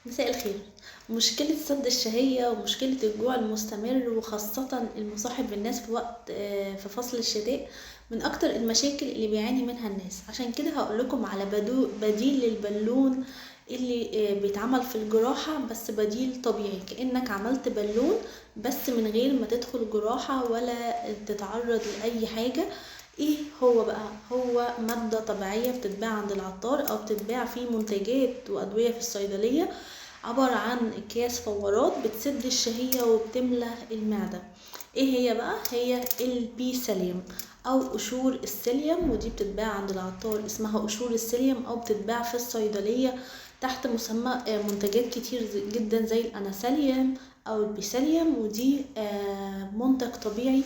مساء الخير. مشكلة سد الشهية ومشكلة الجوع المستمر، وخاصة المصاحب للناس في وقت في فصل الشتاء، من أكتر المشاكل اللي بيعاني منها الناس. عشان كده هقولكم على بديل للبالون اللي بيتعمل في الجراحة، بس بديل طبيعي، كأنك عملت بالون بس من غير ما تدخل جراحة ولا تتعرض لأي حاجة. ايه هو بقى؟ هو مادة طبيعية بتتباع عند العطار او بتتباع في منتجات وادوية في الصيدلية، عبارة عن اكياس فورات بتسد الشهية وبتملى المعدة. ايه هي بقى؟ هي البيساليوم او قشور السيليوم، ودي بتتباع عند العطار اسمها قشور السيليوم، او بتتباع في الصيدلية تحت مسمى منتجات كتير جدا زي الاناساليوم او البيساليوم. ودي منتج طبيعي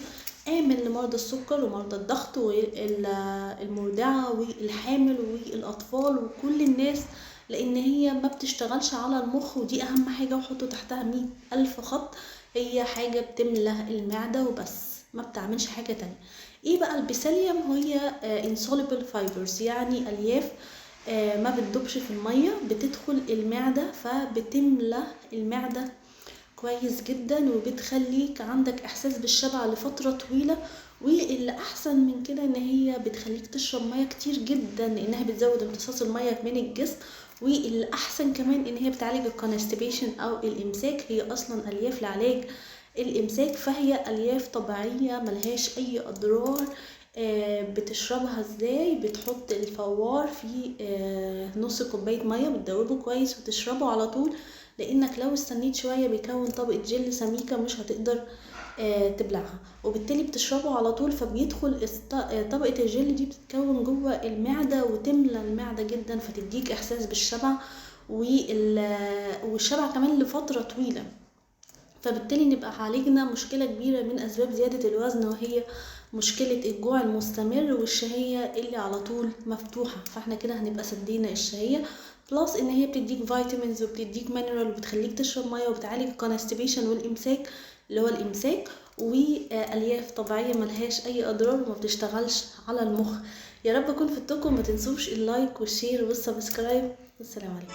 آمن لمرضى السكر ومرضى الضغط والمرضعة والحامل والأطفال وكل الناس، لأن هي ما بتشتغلش على المخ، ودي أهم حاجة، وحطوا تحتها 100,000 خط. هي حاجة بتملى المعدة وبس، ما بتعملش حاجة تانية. ايه بقى البيساليوم؟ هي insoluble fibers، يعني ألياف ما بتدوبش في المية، بتدخل المعدة فبتملى المعدة كويس جدا، وبتخليك عندك احساس بالشبع لفترة طويلة. واللي احسن من كده ان هي بتخليك تشرب مية كتير جدا، لانها بتزود امتصاص المية من الجسم. واللي احسن كمان ان هي بتعالج ال constipation او الامساك، هي اصلا الياف لعلاج الامساك، فهي الياف طبيعية ملهاش اي اضرار. بتشربها ازاي؟ بتحط الفوار في نص كوباية مية، بتدوبه كويس وتشربه على طول، لانك لو استنيت شوية بيكون طبقة جل سميكة مش هتقدر تبلعها، وبالتالي بتشربه على طول، فبيدخل طبقة الجل دي بتتكون جوه المعدة وتملى المعدة جدا، فتديك احساس بالشبع والشبع كمان لفترة طويلة. فبالتالي نبقى عالجنا مشكلة كبيرة من أسباب زيادة الوزن، وهي مشكلة الجوع المستمر والشهية اللي على طول مفتوحة. فاحنا كده هنبقى سدينا الشهية، plus ان هي بتديك vitamins وبتديك mineral وبتخليك تشرب مية وبتعالج ال constipation والامساك اللي هو الامساك، والياف طبيعية ملهاش اي اضرار وما بتشتغلش على المخ. يا رب اكون فدتكم، ما تنسوش ال like وال share وال subscribe، والسلام عليكم.